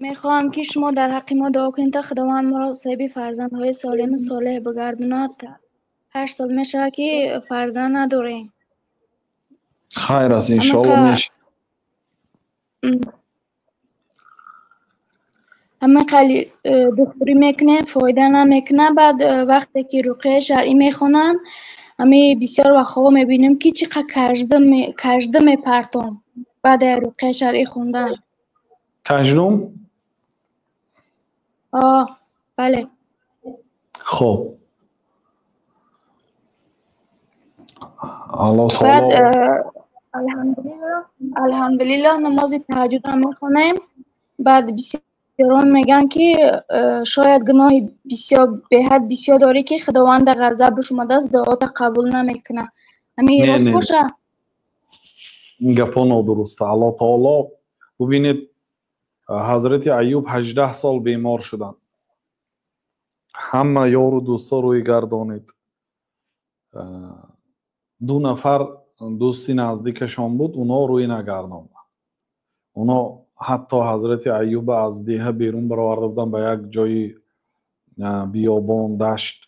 Мехоҳам, ки шумо дар ҳаққи мо дуо кунед, то Худованд моро соҳиби фарзандҳои солиму солеҳ бигардонад. 8 сол мешавад, ки фарзанд надорем. Хайр аст, иншоалло мешавад. Ҳама қали духтурӣ мекунем, фоида намекунад. Баъд вақте ки руқияи шаръӣ мехонанд, ҳами бисёр вақтҳо мебинем, ки чӣ қадр кажда мепартом баъди руқияи шаръӣ хондан. Каждум? Бале. Хоб. Аллоҳ таоло. Алҳамдулиллоҳ, намози таҳаҷҷудам мехонем. Баъд бисёрон мегӯянд, ки шояд гуноҳи бисёр беҳад бисёр дорӣ, ки Худованд дар ғазабаш омадааст, дуота қабул намекунад. Ҳамин рост бошад? Ин гапҳо нодуруста. Аллоҳ таоло, бубинед, ҳазрати Аюб 18 сол бемор шуданд. Ҳама ёру дӯстҳо рӯй гардонид. 2 нафар дӯсти наздикашон буд, онҳо рӯй нагардонданд. Онҳо ҳатто ҳазрати Аюба аз деҳа берун бароварда буданд ба як ҷои биёбон, дашт,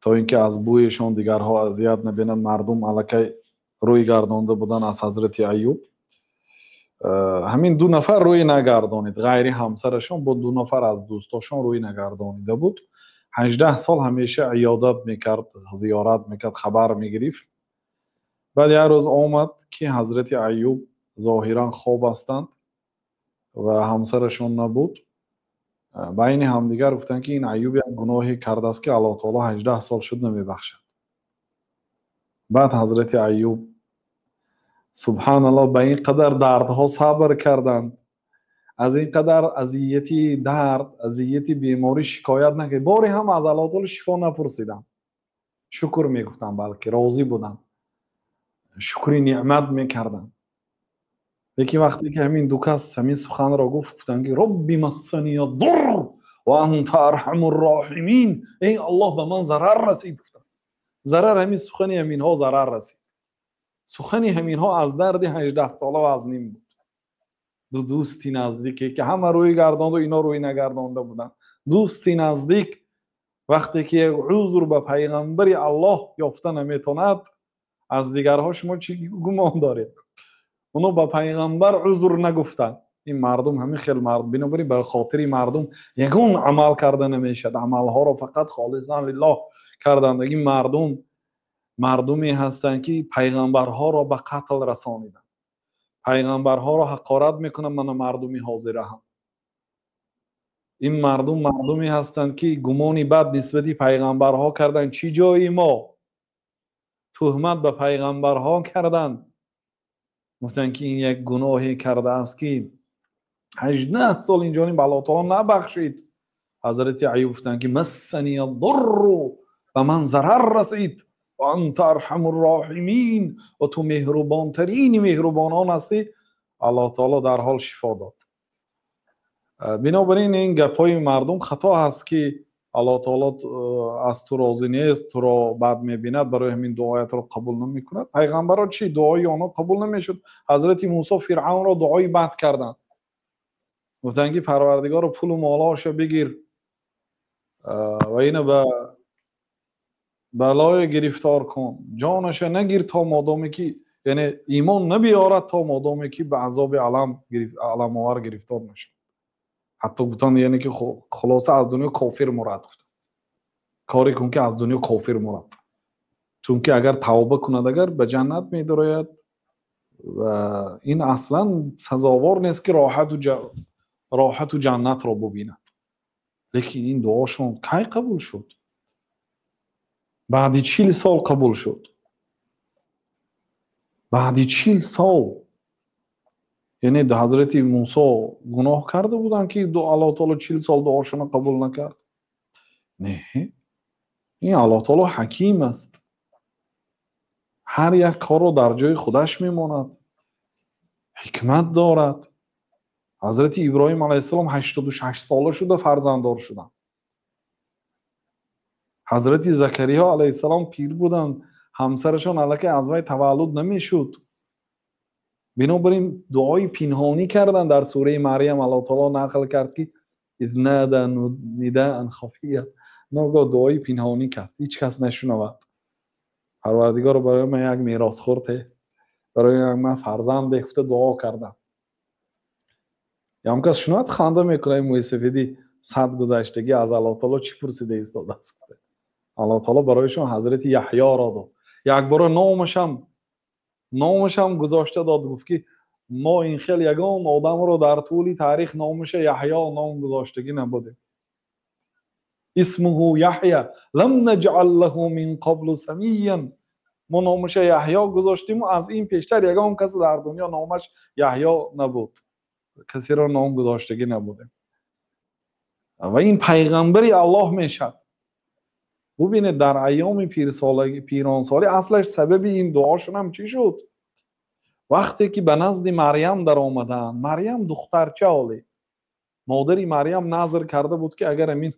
то ин ки аз бӯешон дигарҳо азият набинанд. Мардум аллакай рӯй гардонда буданд аз ҳазрати Аюб. Ҳамин 2 нафар рӯй нагардонид, ғайри ҳамсарашон бо 2 нафар аз дӯстошон рӯй нагардонида буд. 18 сол ҳамеша иёдат мекард, зиёрат мекард, хабар мегирифт. Баъд як рӯз омад, ки ҳазрати Аюб зоҳиран хоб ҳастанд ва ҳамсарашон набуд. Байни ҳамдигар гуфтанд, ки ин Аюб як гуноҳе кардааст, ки Аллоҳ таоло 18 сол шуд намебахшад. Баъд ҳазрати Аюб субҳаналлоҳ ба ин қадар дардҳо сабр карданд, аз ин қадар азияти дард, азияти беморӣ шикоят накард, боре ҳам аз Аллоҳ таоло шифо напурсиданд, шукр мегуфтанд, балки розӣ буданд, шукри неъмат мекарданд. Лекин вақте ки ҳамин ду кас ҳамин суханро гуфт, гуфтанд, ки робби массания дур ва анта арҳамур роҳимин, эй Аллоҳ, ба ман зарар расид. Гуфтанд зарар, ҳамин сухани ҳаминҳо зарар расид. Сухани ҳаминҳо аз дарди 18 сола вазнин буд. Ду дӯсти наздике, ки ҳама рӯй гардонду, ино рӯй нагардонда буданд. Дӯсти наздик вақте ки як узр ба пайғамбари Аллоҳ ёфта наметонад, аз дигарҳо шумо чӣ гумон доред? Оно ба пайғамбар узр нагуфтанд. Ин мардум ҳамин хел мардум, бинобар ин ба хотири мардум ягон амал карда намешавад. Амалҳоро фақат холисан лиллоҳ карданд. Ин мардум мардуме ҳастанд, ки пайғамбарҳоро ба қатл расониданд, пайғамбарҳоро ҳақорат мекунанд. Мана мардуми ҳозира ҳам. Ин мардум мардуме ҳастанд, ки гумони бад нисбати пайғамбарҳо карданд. Чӣ ҷои мо туҳмат ба пайғамбарҳо карданд? Гуфтанд, ки ин як гуноҳе кардааст, ки 18 сол ин ҷониб Аллоҳ таоло набахшид. Ҳазрати Аюб гуфтанд, ки массания дурру, ба ман зарар расид, ва анта арҳамур роҳимин, ва ту меҳрубонтарини меҳрубонон ҳастӣ. Аллоҳ таоло дарҳол шифо дод. Бинобар ин ин гапҳои мардум хато ҳаст, ки Аллоҳ таоло аз ту розӣ нест, туро бад мебинад, барои ҳамин дуоятро қабул намекунад. Пайғамбарро чӣ? Дуои онҳо қабул намешуд. Ҳазрати Мусо Фиръавнро дуои бад карданд. Гуфтанд, ки Парвардигоро, пулу молоша бигир ва ина ба балое гирифтор кун, ҷонаша нагир то модоме ки, яъне имон набиёрад то модоме ки ба азоби аламовар гирифтор нашавад. Ҳатто гуфтанд, яъне ки хулоса аз дунё кофир мурад. Гуфтанд коре кун, ки аз дунё кофир мурад, чунки агар тавба кунад, агар ба ҷаннат медарояд, ва ин аслан сазовор нест, ки роҳату ҷаннатро бубинад. Лекин ин дуошон кай қабул шуд? Баъди 40 сол қабул шуд. Баъди 40 сол, яъне ҳазрати Мусо гуноҳ карда буданд, ки Аллоҳ таоло 40 сол дуошонро қабул накард? Не, ин Аллоҳ таоло ҳаким аст, ҳар як корро дар ҷои худаш мемонад, ҳикмат дорад. Ҳазрати Иброҳим алайҳиссалом 86 сола шуда фарзанддор шуданд. Ҳазрати Закариё алайҳиссалом пир буданд, ҳамсарашон аллакай аз вай таваллуд намешуд. Бинобар ин дуои пинҳонӣ кардан дар сураи Марьям Аллоҳ таоло нақл кард, ки из нада нидаан хафия, ногоҳ дуои пинҳонӣ кард, ҳеҷ кас нашунавад. Парвардигор, барои ман як меросхӯр те, барои ман фарзанде гуфта дуо кардам. Ям кас шунавад, ханда мекунад, мӯйсафеди сад гузаштагӣ аз Аллоҳ таоло чӣ пурсида истодааст? Аллоҳ таоло барояшон ҳазрати Яҳёро дод. Якбора номашам гузошта дод, гуфт, ки мо ин хел ягон одамро дар тӯли таърих номаша Яҳё ном гузоштагӣ набудем. Исмуҳу Яҳя лам наҷъал лаҳу мин қаблу самиян. Мо номаша Яҳё гузоштиму аз ин пештар ягон кас дар дунё номаш Яҳё набуд, касеро ном гузоштагӣ набудем. Ва ин пайғамбари Аллоҳ мешавад. Бубинед, дар айёми пиронсолӣ аслаш сабаби ин дуошунам чӣ шуд? Вақте ки ба назди Марьям даромаданд, Марьям духтарча оле. Модари Марьям назр карда буд, ки агар ҳамин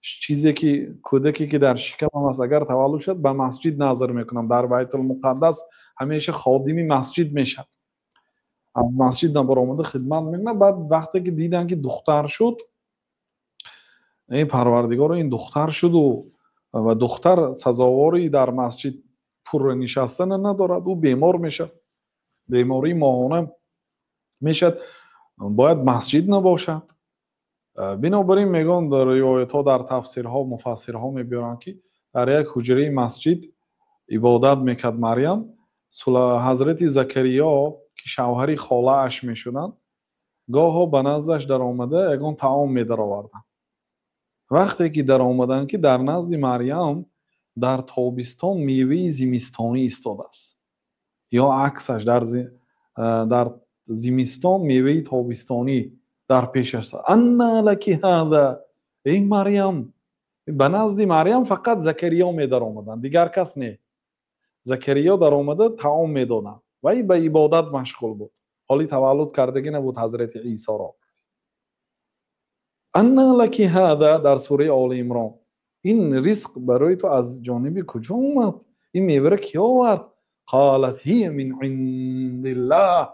чизе ки кӯдаке ки дар шикамам аст, агар таваллуд шуд, ба масҷид назр мекунам, дар Байтулмуқаддас ҳамеша ходими масҷид мешавад, аз масҷид набаромада хидмат мекунад. Баъд вақте ки диданд, ки духтар шуд, эй Парвардигоро, ин духтар шуду ва духтар сазовори дар масҷид пурра нишастана надорад, ӯ бемор мешавад, бемории моҳона мешавад, бояд масҷид набошад. Бинобар ин мегӯянд дар ривоятҳо, дар тафсирҳо, муфассирҳо мебиёранд, ки дар як ҳуҷраи масҷид ибодат мекард Марьям. Ҳазрати Закариё, ки шавҳари холааш мешуданд, гоҳо ба наздаш даромада ягон таом медароварданд. Вақте ки даромаданд, ки дар назди Марьям дар тобистон меваи зимистонӣ истодааст, ё аксаш, дар зимистон меваи тобистонӣ дар пешаш. Анна лаки ҳаза, эй Марьям. Ба назди Марьям фақат Закариё медаромаданд, дигар кас не. Закариё даромада таом медоданд, вай ба ибодат машғул буд, ҳоли таваллуд кардагӣ набуд ҳазрати Исоро. Анна лаки ҳаза, дар сураи Оли Имрон, ин ризқ барои ту аз ҷониби куҷо омад? Ин мевара кӣ овард? Қолат ҳия мин индиллаҳ,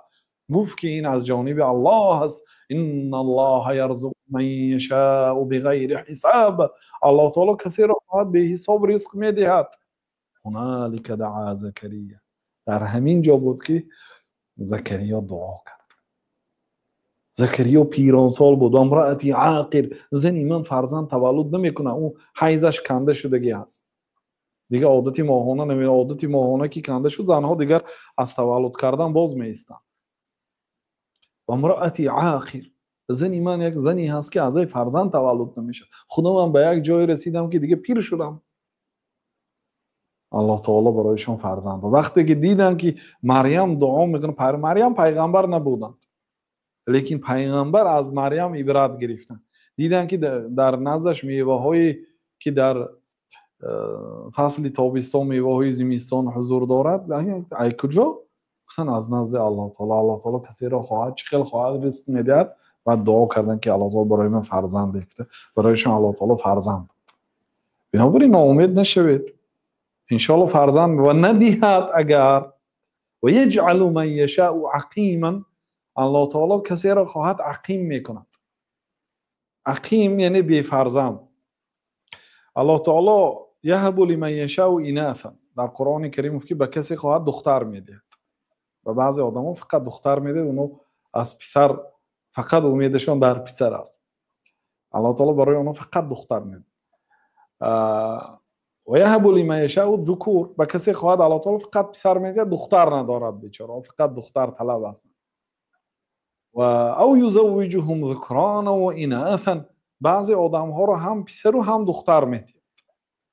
гуфт, ки ин аз ҷониби Аллоҳ аст. Инналлоҳа ярзуқу ман яшаъу биғайри ҳисаб, Аллоҳ таоло касеро хоҳад беҳисоб ризқ медиҳад. Ҳуналика даъа Закария, дар ҳамин ҷо буд, ки Закариё дуо кард. Закариё пиронсол буд. Амраати ақир, зани ман фарзанд таваллуд намекунад, ӯ ҳайзаш канда шудагӣ аст, дигар одати моҳона наме. Одати моҳона ки канда шуд, занҳо дигар аз таваллуд кардан боз меистанд. Амраати ақир, зани ман як зане ҳаст, ки аз ай фарзанд таваллуд намешавад. Худо, ман ба як ҷое расидам, ки дига пир шудам. Аллоҳ таоло барояшон фарзанд дод. Вақте ки диданд, ки Марьям дуо мекунад, Марьям пайғамбар набуданд, лекин пайғамбар аз Марьям ибрат гирифтанд. Диданд, ки дар наздаш меваҳое, ки дар фасли тобистон меваҳои зимистон ҳузур дорад, ай куҷо? Гуфтанд, аз назди Аллоҳ таоло. Аллоҳ таоло касеро хоҳад, чӣ хел хоҳад, ризқ медиҳад. Баъд дуо карданд, ки Аллоҳ таоло барои ман фарзанд гуфта, барояшон Аллоҳ таоло фарзанд дод. Бинобар ин ноумед нашавед, иншоалло фарзанд ва надиҳад агар, ва яҷъалу ман яшаъу ақиман, Аллоҳ таоло касеро хоҳад ақим мекунад. Ақим яъне бефарзанд. Аллоҳ таоло яҳабу лиман яшаъу инасан, дар Қуръони Карим гуфт, ки ба касе хоҳад духтар медиҳад. Ба баъзе одамо фақат духтар медиҳад, оно аз писар фақат умедашон дар писар аст, Аллоҳ таоло барои онҳо фақат духтар медиҳад. Ва яҳабу лиман яшаъу зукур, ба касе хоҳад Аллоҳ таоло фақат писар медиҳад, духтар надорад бечора, фақат духтар талаб аст. Ва ав юзаввиҷуҳум зукрана ва инасан, баъзе одамҳоро ҳам писару ҳам духтар медиҳад.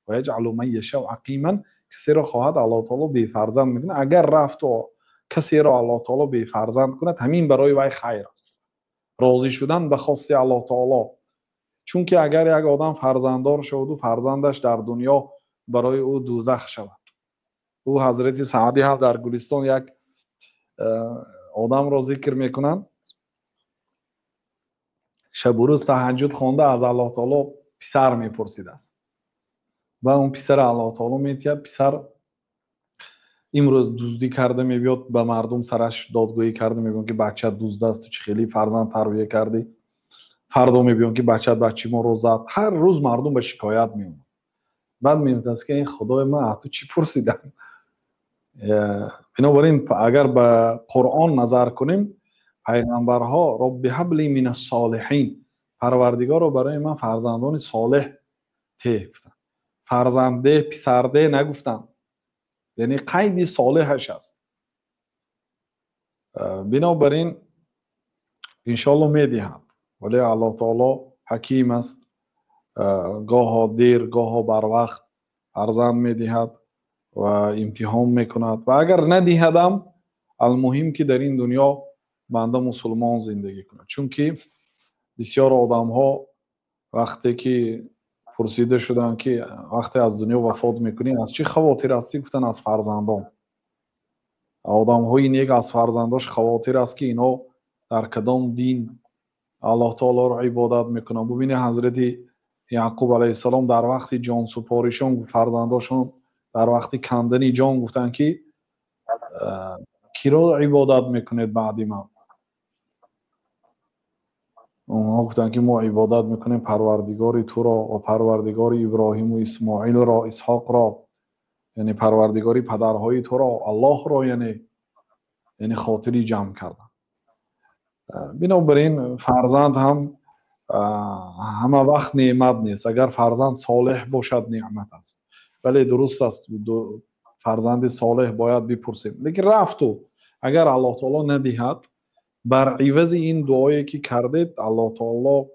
Ва яҷъалу ман яшаъу ақиман, касеро хоҳад Аллоҳ таоло бефарзанд мекунад. Агар рафту касеро Аллоҳ таоло бефарзанд кунад, ҳамин барои вай хайр аст, розӣ шудан ба хости Аллоҳ таоло. Чунки агар як одам фарзанддор шаваду фарзандаш дар дунё барои ӯ дӯзах шавад. Ӯ ҳазрати Саъдӣ ҳам дар Гулистон як одамро зикр мекунанд, шабу рӯз таҳаҷҷуд хонда аз Аллоҳ таоло писар мепурсидааст ва он писара Аллоҳ таоло метиҳад. Писар Имрӯз дуздӣ карда мебиёд, ба мардум сараш додгӯӣ карда мебиёд, ки бача дузд аст, ту чӣ хеле фарзанд тарбия кардӣ. Фардо мебиёд, ки бачат бачи моро зад. Ҳар рӯз мардум ба шикоят меомад. Баъд мегуфтааст, ки ин худои ман, аз ту чӣ пурсидам? Бинобар ин, агар ба Қуръон назар кунем, пайғамбарҳо робби ҳабли минас солиҳин, парвардигоро барои ман фарзандони солеҳ те гуфтанд. Фарзанде, писарде нагуфтанд, яъне қайди солеҳаш аст. Бинобар ин, иншоалло медиҳад, вале Аллоҳ таоло ҳаким аст. Гоҳо дер, гоҳо барвақт фарзанд медиҳад ва имтиҳон мекунад. Ва агар надиҳадам, алмуҳим ки дар ин дунё банда мусулмон зиндагӣ кунад. Чунки бисёр одамҳо вақте ки пурсида шуданд, ки вақте аз дунё вафот мекунӣ, аз чӣ хавотир ҳастӣ, гуфтанд аз фарзандон. Одамҳои нек аз фарзандош хавотир аст, ки инҳо дар кадом дин Аллоҳ таолоро ибодат мекунанд. Бубинед, ҳазрати Яъқуб алайҳиссалом дар вақти ҷонсупоришон фарзандошон дар вақти кандани ҷон гуфтанд, ки киро ибодат мекунед баъди ман? Онҳо гуфтанд, ки мо ибодат мекунем парвардигори туро ва парвардигори Иброҳиму Исмоилро, Исҳоқро, яъне парвардигори падарҳои туро, Аллоҳро, яъне хотири ҷамъ кардан. Бинобар ин, фарзанд ҳам ҳама вақт неъмат нест. Агар фарзанд солеҳ бошад, неъмат аст. Бале, дуруст аст, фарзанди солеҳ бояд бипурсем, лекин рафту агар Аллоҳ таоло надиҳад, бар ивази ин дуое ки кардед, Аллоҳ таоло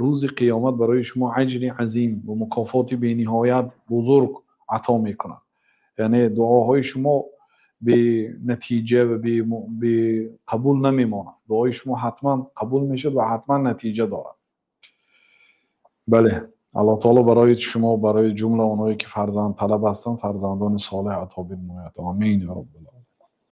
рӯзи қиёмат барои шумо аҷри азим ва мукофоти бениҳоят бузург ато мекунад. Яъне дуоҳои шумо бенатиҷа ва беқабул намемонад. Дуои шумо ҳатман қабул мешавад ва ҳатман натиҷа дорад. Бале, Аллоҳ таоло барои шумо, барои ҷумла онҳое ки фарзанд талаб ҳастанд, фарзандони солеҳ ато бинмояд. Омин ё роббил.